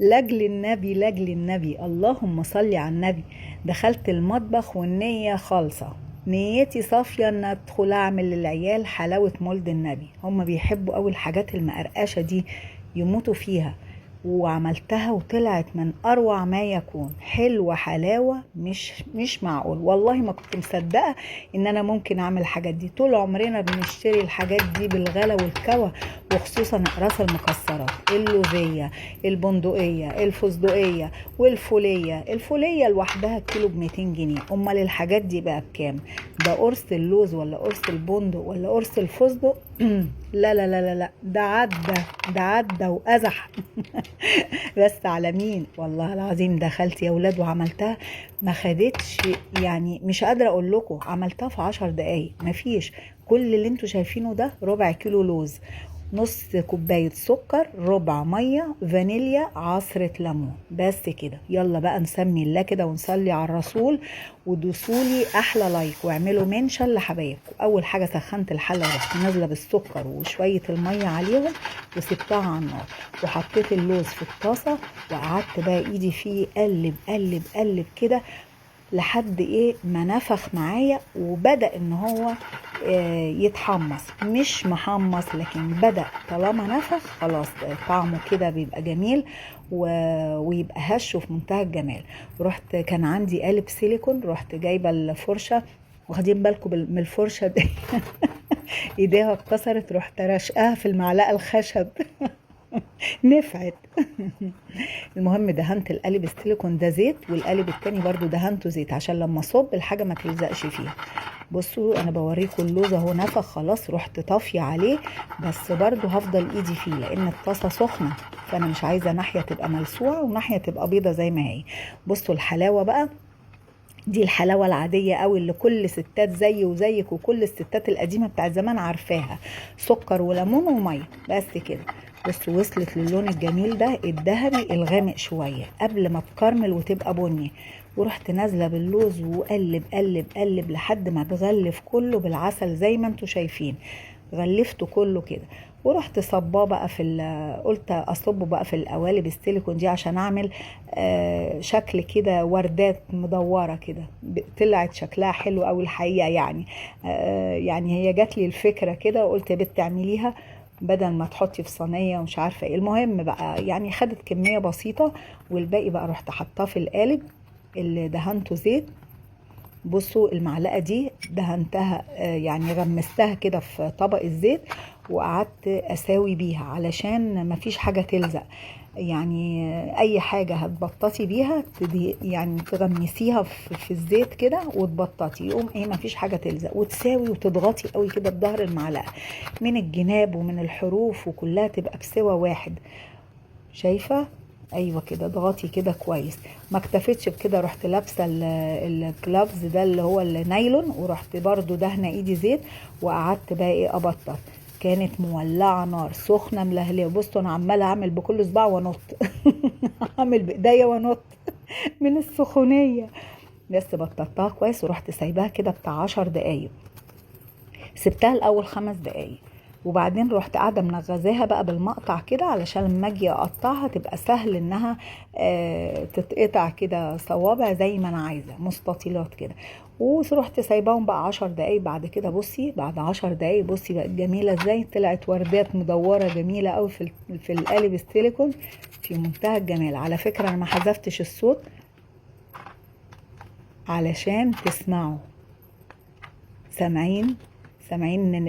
لاجل النبي لاجل النبي، اللهم صل على النبي. دخلت المطبخ والنية خالصة، نيتي صافية ان ادخل اعمل للعيال حلاوة مولد النبي. هم بيحبوا قوي الحاجات المقرقشة دي، يموتوا فيها. وعملتها وطلعت من اروع ما يكون، حلوة حلاوة مش معقول. والله ما كنت مصدقة ان انا ممكن اعمل الحاجات دي. طول عمرنا بنشتري الحاجات دي بالغلا والكوى، وخصوصا اقراص المكسرات، اللوزية، البندقية، الفستقية، والفولية. الفولية لوحدها كيلو ب200 جنيه، امال الحاجات دي بقى بكام؟ ده قرص اللوز ولا قرص البندق ولا قرص الفستق؟ لا لا لا لا لا، ده عدى، ده عدى وأزح. بس على مين؟ والله العظيم دخلت يا ولاد وعملتها، ما خدتش يعني، مش قادرة اقول لكم، عملتها في 10 دقايق. مفيش، كل اللي انتوا شايفينه ده ربع كيلو لوز، نص كوباية سكر، ربع مية، فانيليا، عصرة ليمون، بس كده. يلا بقى نسمي الله كده ونصلي على الرسول، ودوسولي احلى like واعملوا mention لحبايبكم. اول حاجة سخنت الحلة ورحت نازلة بالسكر وشوية المية عليهم وسبتها على النار، وحطيت اللوز في الطاسة وقعدت بقى ايدي فيه قلب قلب قلب كده لحد ايه ما نفخ معايا وبدأ ان هو يتحمص. مش محمص لكن بدأ، طالما نفخ خلاص طعمه كده بيبقى جميل ويبقى هش وفي منتهى الجمال. رحت كان عندي قالب سيليكون، رحت جايبة الفرشة، واخدين بالكم من الفرشة دي ايديها اتكسرت، رحت رشقاها في المعلقة الخشب نفعت. المهم دهنت القالب السيليكون ده زيت، والقالب التاني برضو دهنته زيت عشان لما اصب الحاجة ما تلزقش فيها. بصوا انا بوريكم اللوز اهو نفخ خلاص، رحت طافية عليه، بس برضو هفضل ايدي فيه لان الطاسه سخنة، فانا مش عايزه ناحية تبقى ملسوعه وناحية تبقى بيضة زي ما هي. بصوا الحلاوة بقى، دي الحلاوة العادية قوي اللي كل ستات زي وزيك وكل الستات القديمة بتاعت زمان عارفاها، سكر وليمون ومية بس كده. بصوا وصلت للون الجميل ده الذهبي الغامق شوية قبل ما تكرمل وتبقى بني. ورحت نازله باللوز وقلب قلب قلب لحد ما اتغلف كله بالعسل زي ما انتوا شايفين، غلفته كله كده. ورحت صباه بقى في قلت اصبه بقى في القوالب السيليكون دي عشان اعمل شكل كده وردات مدورة كده، طلعت شكلها حلو قوي الحقيقة. يعني هي جات لي الفكرة كده وقلت يا بنت اعمليها بدل ما تحطي في صينية ومش عارفه ايه. المهم بقى خدت كمية بسيطة، والباقي بقى رحت حطاه في القالب اللي دهنته زيت. بصوا المعلقة دي دهنتها، يعني غمستها كده في طبق الزيت وقعدت اساوي بيها علشان مفيش حاجة تلزق. اي حاجة هتبططي بيها تغمسيها في الزيت كده وتبططي، يقوم ايه مفيش حاجة تلزق، وتساوي وتضغطي قوي كده بظهر المعلقة من الجناب ومن الحروف، وكلها تبقى بسوى واحد. شايفه؟ ايوه كده، اضغطي كده كويس. ما اكتفيتش بكده، رحت لابسه الجلافز ده اللي هو النايلون، ورحت برضو دهنه ايدي زيت وقعدت بقى ايه ابطط. كانت مولعه نار سخنة ملهليه. بصوا انا عماله اعمل بكل صباع وانط اعمل بايديا وانط من السخونيه، بس بططتها كويس ورحت سايباها كده بتاع 10 دقايق. سبتها الاول 5 دقايق وبعدين رحت قاعدة منغزاها بقى بالمقطع كده علشان لما اجي اقطعها تبقى سهل انها تتقطع كده صوابع زي ما انا عايزه، مستطيلات كده. ورحت سايباهم بقى 10 دقايق. بعد كده بصي بعد 10 دقايق بصي بقت جميلة ازاي، طلعت وردات مدورة جميلة قوي في القالب السيليكون في منتهى الجمال. على فكرة انا ما حذفتش الصوت علشان تسمعوا، سامعين ان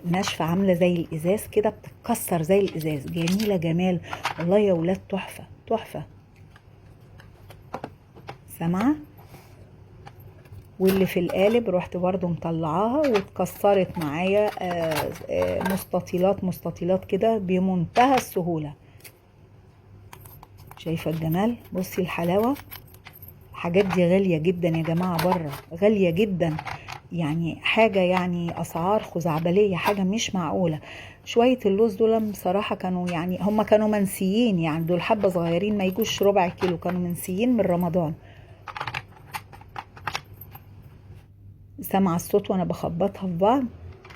الناشفه عامله زي الازاز كده، بتتكسر زي الازاز، جميلة جمال والله يا ولاد، تحفة تحفة. سامعه؟ واللي في القالب رحت برضو مطلعاها واتكسرت معايا، مستطيلات مستطيلات كده بمنتهى السهولة. شايفه الجمال؟ بصي الحلاوة. الحاجات دي غالية جدا يا جماعة، بره غالية جدا، حاجة اسعار خزعبليه، حاجة مش معقولة. شوية اللوز دول بصراحة كانوا هم كانوا منسيين، دول حبه صغيرين ما يجوش ربع كيلو، كانوا منسيين من رمضان. سامعه الصوت وانا بخبطها في بعض؟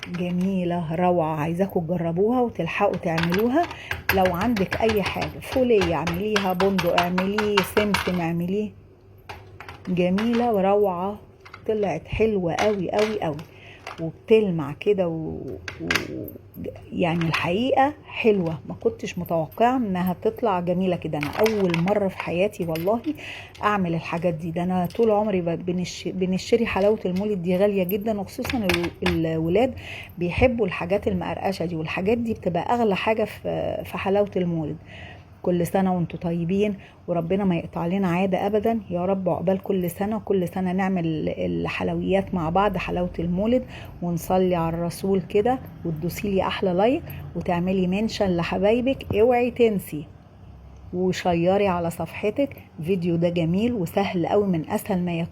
جميلة روعة، عايزاكم تجربوها وتلحقوا تعملوها. لو عندك اي حاجة فولية اعمليها، بندق اعمليه، سمسم اعمليه، جميلة وروعة، طلعت حلوة قوي قوي قوي، وبتلمع كده يعني الحقيقة حلوة، ما كنتش متوقعة انها تطلع جميلة كده. انا اول مرة في حياتي والله اعمل الحاجات دي، ده انا طول عمري بنشتري حلاوة المولد دي غالية جدا، وخصوصا الولاد بيحبوا الحاجات المقرقشة دي، والحاجات دي بتبقى اغلى حاجة في حلاوة المولد. كل سنة وانتم طيبين، وربنا ما يقطع لنا عادة أبدا يا رب. عقبال كل سنة، كل سنة نعمل الحلويات مع بعض، حلاوة المولد، ونصلي على الرسول كده، وتدوسي لي أحلى like، وتعملي mention لحبايبك، اوعي تنسي، وشيري على صفحتك. فيديو ده جميل وسهل قوي، من أسهل ما يكون.